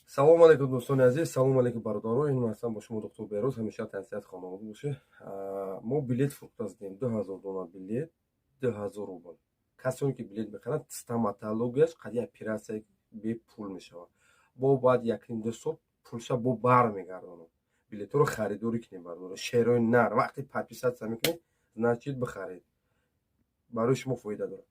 Салому алейкум, дӯстони азиз, салому алейкум, бародаро. Ин ҳастам бо шумо, доктор Бероз. Ҳамеша тансиҳат, хонавода боше. Мо билет фурӯхта задем, 2000 дона билет, 2000 рубл. Касоне ки билет мехаранд, стоматологияш қади оператсия бепул мешавад. Бо баъд якним ду сол пулша бо бар мегардонам. Билетҳоро харидорӣ кунем, бародаро, шерои нар. Вақте подписаться мекунед, значит, бихаред, барои шумо фоида дорад.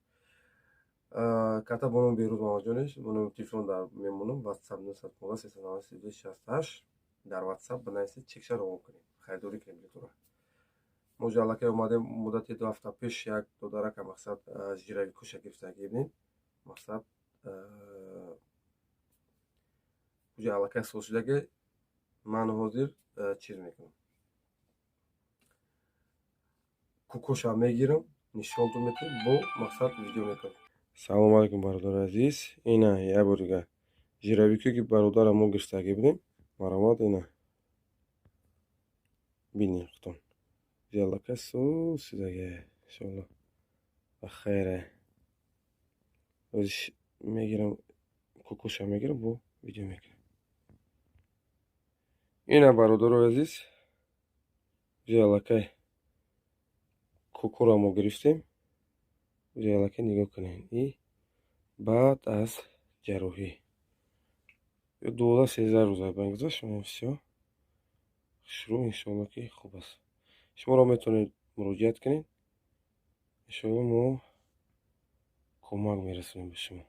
Ката бо номи Берӯз Мамаҷониш, бо номи телефон дар мемонам, WhatsApp 915 393 68. Дар WhatsApp бинависед, чекша равон кунем, харидорӣ кунем билетҳоро. Мо ҷо аллакай омадем. Муддати 2 ҳафта пеш як додарака, мақсад, жировикуша гирифтагӣ будем, мақсад, уҷа аллакай сол шудаги. Ман ҳозир чиз мекунам, кукоша мегирам, нишонтон метавем, бо мақсад видео мекунам. Салому алейкум, бародари азиз. Ина як бор дига жировике ки бародара мо гирифтагӣ будем, маромад. Ина бинед худтон, аллакай сусидаги. Иншоалло, ба хайре. Ҳозир мегирам, кукуша мегирам, бо видео мекунам. Ина, бародарои азиз, аллакай кукура мо гирифтем. Аллакай нигоҳ кунед, и баъд аз ҷарроҳӣ 12-13 рӯз айбан гузашт. Всё шурӯъ, иншоалло, ки хуб аст. Шуморо метавонед муроҷиат кунед, иншоалло, мо кӯмак мерасонем ба шумо.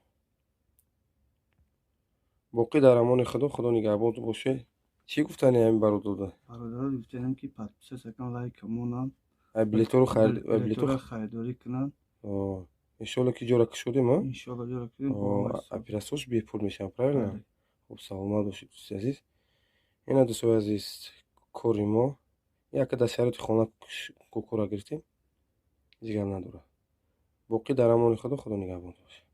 Боқӣ дар амони Худо, Худо нигаҳбонтон бошед. Чӣ гуфтани ҳамин бародарода? Бародаро, гуфтаем, ки подписаться кунанд, лайк монанд. Билетҳоро харидорӣ кунанд. Иншоалло, ки ҷора кушодем, а? Иншоалло, ҷора кушодем. Оператсияш бепул мешавад, правильно? Хуб, саломат бошед, дӯсти азиз. Ина, дӯстои азиз, кори мо яке дар шароити хона кукура гирифтем, ҷигар надорад. Боқӣ дар амони Худо, Худо нигаҳбонтон бошад.